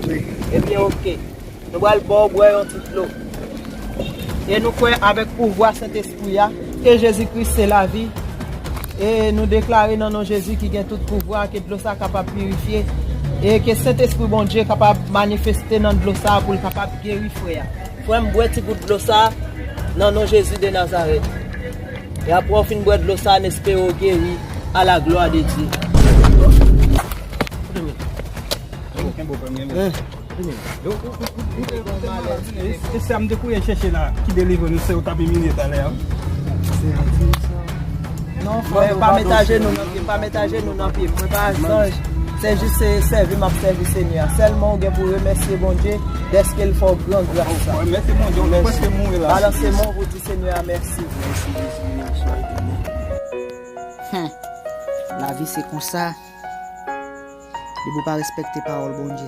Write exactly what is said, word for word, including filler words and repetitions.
Ebyen, oke. Nou pral ba w bwè yon ti dlo. E nou kwè avèk pouvwa Sentespri a, ke Jezi Kris se lavi. E nou deklare nan non Jezi ki gen tout pouvwa, ke dlo sa kapab pirifye. E ke Sentespri Bondye kapab manifeste nan dlo sa pou l kapab geri frè a. Frè m, bwè ti gout dlo sa nan non Jezi de Nazarèt. E apre w fin bwè dlo sa, n espere w geri à la gloire de Dieu. Kenbe w, frè m, kenbe w. Yo, ou, ou, ou, ou te, ou te malad, e, e sè a m te kouri chèche la, ki delivre nou, sè yo t ap imilye talè a. Non, frè, pa met ajenou nan pye, pa met ajenou nan pye. Mwen pa zanj, se jis se sèvi m ap sèvi Senyè a. Sèlman ou gen pou remèsye Bondye dèske l fè w gran gras sa. Remèsye Bondye, ou te prèske mouri la. Balanse men w pou di Senyè a mèsi. Mèsi, Jezi, mèsi, Senyè. Hum. Lavi se konsa. Depi w pa respekte pawòl Bondye,